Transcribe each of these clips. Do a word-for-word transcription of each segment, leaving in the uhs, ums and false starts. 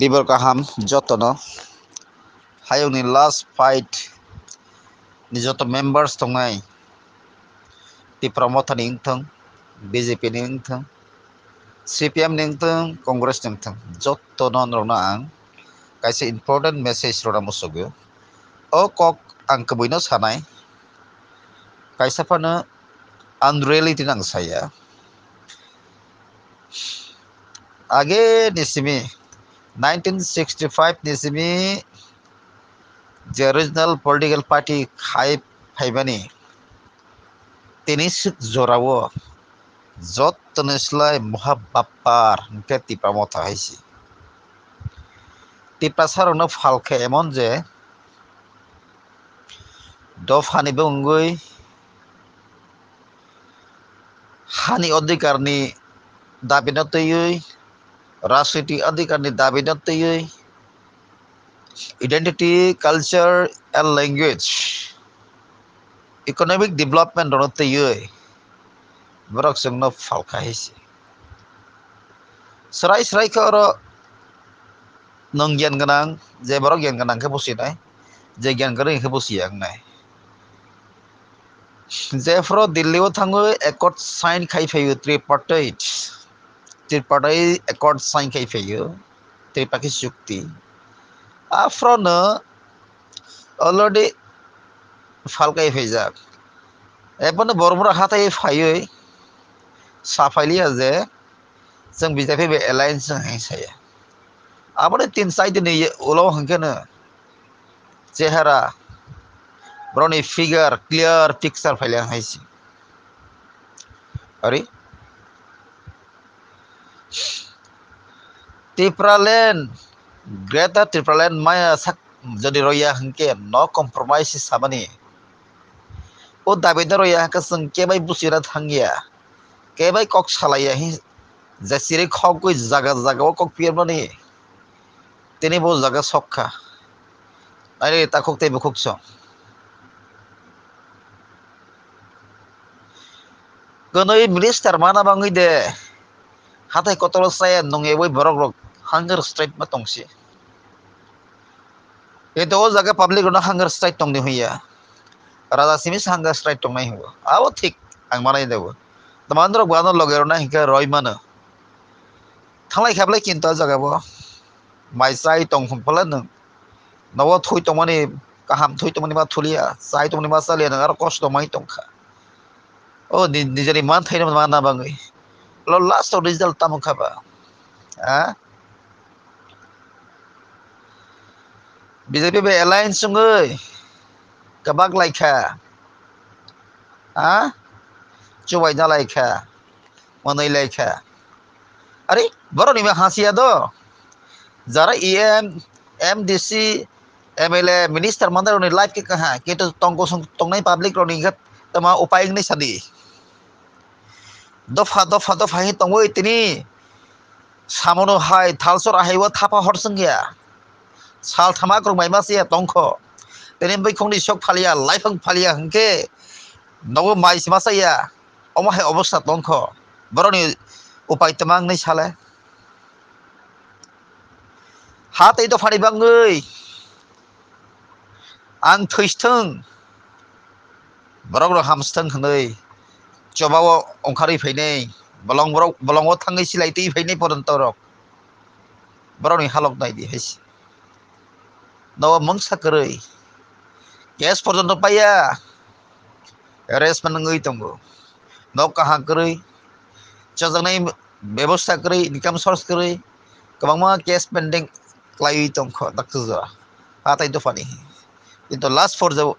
Bibor kaham jotono. Hayungni last fight ni joto members tongnai, Tipra Motha ni wngthung, B J P ni wngthung, C P M ni wngthung, Congress ni wngthung, jotono norokno ang kaisa important message rwna muchungo. O kok ang kwbwino sanai, kaisa phano unreality nang saya. Age ni simi, nineteen sixty-five ni simi je regional political party khai phaimani, tini swk jorao jottoni slai moha bapar hwnkhe Tipra Motha hai se. Tiprasa rokno phalkha emon je dophani bo wngwi, hani odhikarni dabino twiwi, rajniti odhikarni dabino twiwi, identity, culture and language, economic development rokno twiwi borok chwngno phalkha hai se. Swrai swrai khe oro nwng giyan gwnang, je borok giyan gwnang khe businai, je giyan kwrwi khe busiya wngnai. Jephru Delhi o thangwi accord sign khai phaio tripartite, tripartite accord sign khai phaio, Tripakhi chukti. Aphrono already phalkai phaijak. Ebono borok borok hathai phaiwi saphailiya je chwng B J P bai alliance wng hai saya. Aboni tin chai dini ulo hwnkhe no chehara, borokni figure clear picture phailiya hai se. Ari Tipraland, Greater Tipraland maya sak jodi roya hwnkhe no compromise samani. O dabi da roya hwnkhe chwng kebai buchina thangya, kebai kok salaiya hi, jasiri khogwi jaga jaga o kok piyarmani. Tini bo jaga sokha. Ari takhuk tei bukhuk song. Kwnwi minister mana bangwi de hathai kotoro chaya nungyawi borok rok hunger strike ma tongsi. Kintu o jaga public rokno hunger strike tongdi hwnya. Raja simi se hunger strike tongnai hwngo. Abo thik ang manai de bo. Tamani rok bo ano loge rwna hinkhe roi mano. Thanglai khablai kintu o jaga bo. Mai chai tong phung phala nwng. Nogo thui tongmani, kaham thui tongmani ma thuliya, chai tongmani ma chaliya, nwng aro kosto mai tongkha. O ni-, nijeni manthaino mana bangwi. Lo last o result tamo kha ba? Ha? B J P bai alliance wngwi kwbak lai kha. Ha? Chubai da lai kha. Manwi lai kha. Are, borok ni ma hasiya do. Jara E M, M D C, M L A, minister mandarokni life khe kaha, kintu tong kosong tongnai public rokni khe tama upai wngni sadi. Dopha, dopha, dopha hin tongwi tini samono hai thalsor ahaibo thapa hor swngya. Sal thama kwrwngbai ma siya tongkho. Tini bwkhwngni sok phalia, laiphang phalia hwnkhe nogo mai sima saya. Omo hai obostha tongkho. Borokni upai tama wngnai sale. Ha tei dophani bangwi ang thwisthwng, borok rok hamsthwng hwnwi chobao ongkharwi phainai, bolong borok, bolongo thangwi silai twi phainai poronto rok. Borokni halok nai di hai se. Nogo mungsa kwrwi. Cash porjonto paiya. Rest man wngwi tongo. Nok kaham kwrwi. Chajaknai bebosta kwrwi, income source kwrwi. Kwbangma cash pending khlaiwi tongkho dakti jora. Hatai dophani. Kintu last for the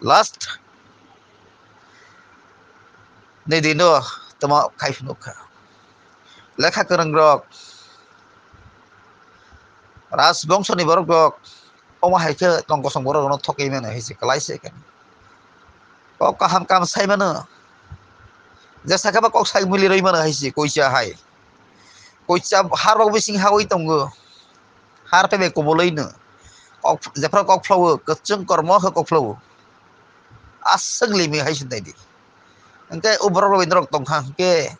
last ni dino tamo khai phunukha. Lekha kwrwng rok, rajbongso ni borok rok, omo hai khe tong kosong borok rokno thokwi mano hai se kwlai se khe. Kok kaham kam sai mano. Jesa khe ba kok sai mili rwi mano hai se koisa hai. Koisa har rok bising hawi tongo. Har pebe kubulwi no. Kok, jephru kok phlawo, kwchwng kormo khe kok phlawo. Aswk limi hai se nai di. Hwnkhe o borok rok tongkha hwnkhe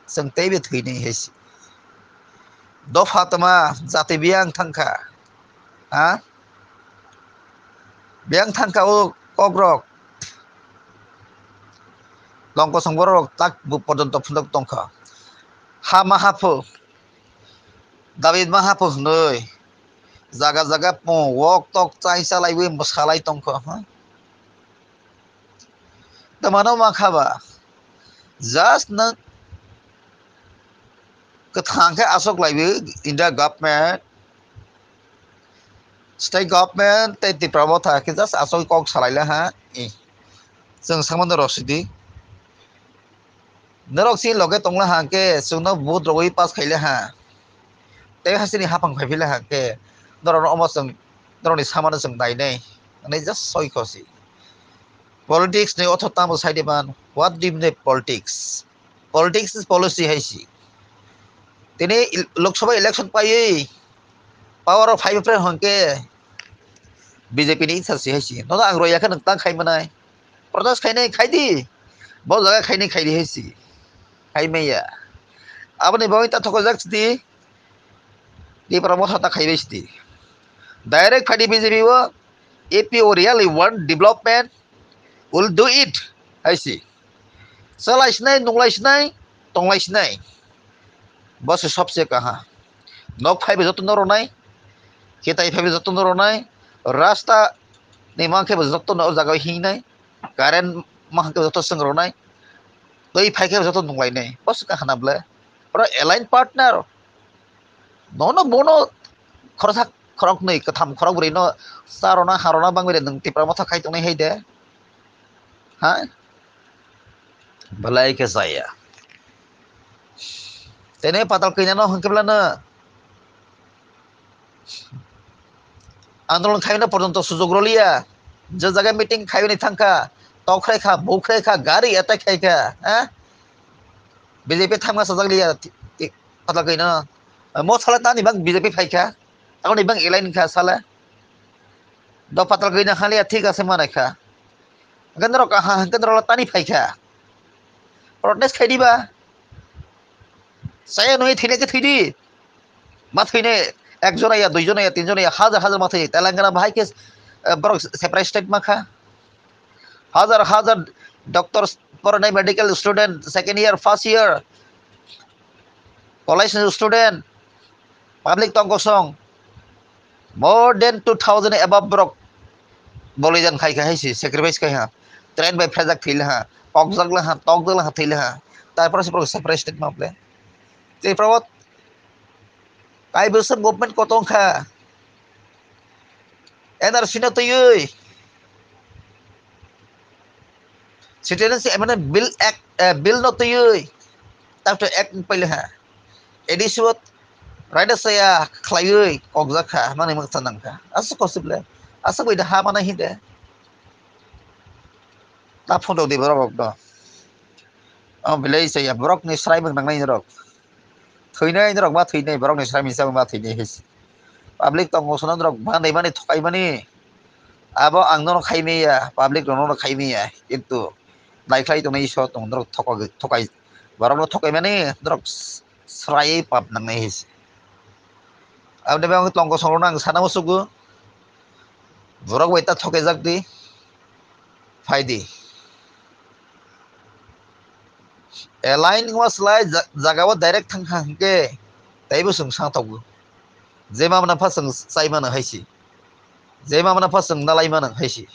chwng teibo thwinai hai se. Dopha tama jati biyang thangkha. Ha? Biyang thangkha o kokrok. Tongkosong borok tak bu porjonto phunuk tongkha. Ha ma haphu. David ma haphu hwnwi. Jaga jaga pung wok tok chai chalaiwi mwsalai tongkha. Ha? Tamano mankha ba. Just nwng kwthang khe asok laiwi India government, state government tei Tipra Motha khe just asok kok salai la ha. Eh. Chwng samano rw sidi. Norok si loge tongla ha khe chwngno vote rwwi pass khaila ha. Tei hasini haphang phaiphila ha khe norokno omo chwng norokni samano chwng nainai. Ani just soi khosi. Politics ni otho tamo saidi man. What do you mean by politics? Politics is policy hai si. Tini il-, Lok Sabha election paiwi power of five friend hwnkhe B J P ni itha si hai si. Nono ang roya khe nwng tang khai manai. Protest khainai khaidi. Bo jaga khainai khaidi hai si. Khai maya. Aboni bagwi ta thokojak sidi. Tipra Motha ta khaibai sidi. Direct phaidi B J P o, if you really want development, we'll do it. Hai si. Chalai sinai, nunglai sinai, tonglai sinai. Bo se sobse kaha. Nok phaibe joto no ronai. Kitai phaibe joto no ronai. Rasta ni mankhe bo joto no o jaga hinai. Current mankhe joto seng ronai. Tei phaikhe joto nunglai nai. Bo se kaha na ble. Oro align partner. Nono bono khoroksa khoroknwi kwtham khorokbrwi no charona harona bangwi de nwng Tipra Motha khai tongnai hai de. Ha? Belai khe jaya. Tene patal kanya no hwnkhe bla no andolon khaina porjonto sujog roliya. Je jaga meeting khaina thangkha, tokrai kha, bukrai kha, gari attack khai kha, ha? B J P thangma sajak liya, ti-, ti-, patal kanya no. Mo sala tani bang B J P phaikha, tangni bang elai kha sala. Do patal kanya haliya thik ase manai kha. Hwnkhe norok aha, hwnkhe norok tani phaikha. Protest khai diba? Saya nui thine ke thidi. Ma thine ek jona ya, dui jona ya, tin jona ya, hajar hajar ma thai. Telangana bahai ke, eh, borok separate state ma kha. Hajar hajar doctor pornai medical student, second year, first year, college student, public tongkosong, more than two thousand above borok bolidan khai kha hai si, sacrifice khai ha. Train bai phejak thwi la ha, kokjak la ha, tokjak la ha, thwi la ha. Tarpore se borok separate state ma ble. Tei borok Kai bwswk movement kotong kha. N R C no twiwi. Citizenship Amendment Bill Act, eh, Bill no twiwi. Takto Act paile ha. A D C o raida saya khlaiwi kokjak kha, mani mwkha nang kha. Aswk kosip le. Aswk bai da ha mana hinde. Ta photo di borok rok do. O belai saya borok ni srai mwng nangnai rok. Thwinai norok ma thwinai, borokni sramisa ma thwinai hai se. Public tongo sono norok ma naimani thokaimani. Abo ang nono khaimaya, public rok nono khaimaya. Kintu naikhlai tongnai Isor tong norok thokagwi, thokai, borokno thokaimani norok s-, sraiwi pap nangnai hai se. Aboni bagwi tongkosong rokno ang sana musugo. Borok bai ta thokaijak di. Phaidi. Align wngma slai ja-, jagao direct thang kha hwnkhe teibo chwng sang tongo. Je ma mwnapha chwng chai mano hai se. Je ma mwnapha chwng nalai mano hai se.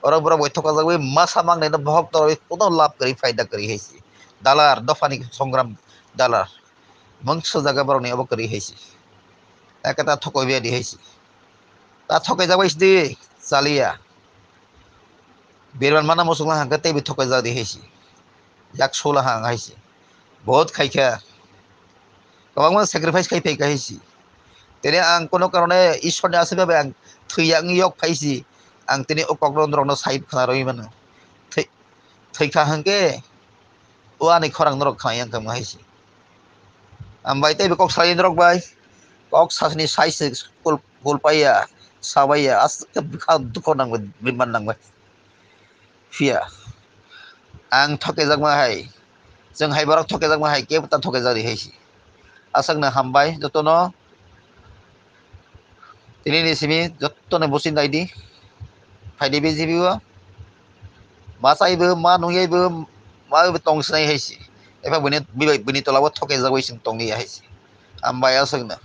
Oro borok bai thokajagwi masa mangnai no bohok torwi kuno lab kwrwi phaida kwrwi hai se. Dalar dophani songram dalar. Mungsa jaga borokni obo kwrwi hai se. Eke ta thokoi biyadi hai se. Ta thokaijak bai sidi chaliya. Birman mana muchungla hangkhe teibo thokaijak di hai se. Yak sola hang hai se. Bahut khaikha. Kwbangma sacrifice khai phaikha hai se. Tini ang kono karone Ishwarni aswk bai ang thwiya wngwi yok phai se. Ang tini o kokno norokno sai khna rwi mano. Thwi-, thwikha hangkhe o ani khorang norok khna yang kha hai se. Ang bai teibo kok salai norok bai. Kok sasni sai se kul-, kulpaiya, sabaiya, aswk khe bwkha dukho nangbai, birman nangbai. Phiya. Ang thokejakma hai. Chwng hai borok thokejakma hai, kebo ta thokejak ri hai se. Aswkno hambai jotono. Tini ni simi jotono busi naidi. Phaidi B J P o. Ma chaibo, ma nungyaibo, ma bo tong sinai hai se. Epha bini, bini tola o thoke jagwi sing tongdi hai se. Hambai aswkno.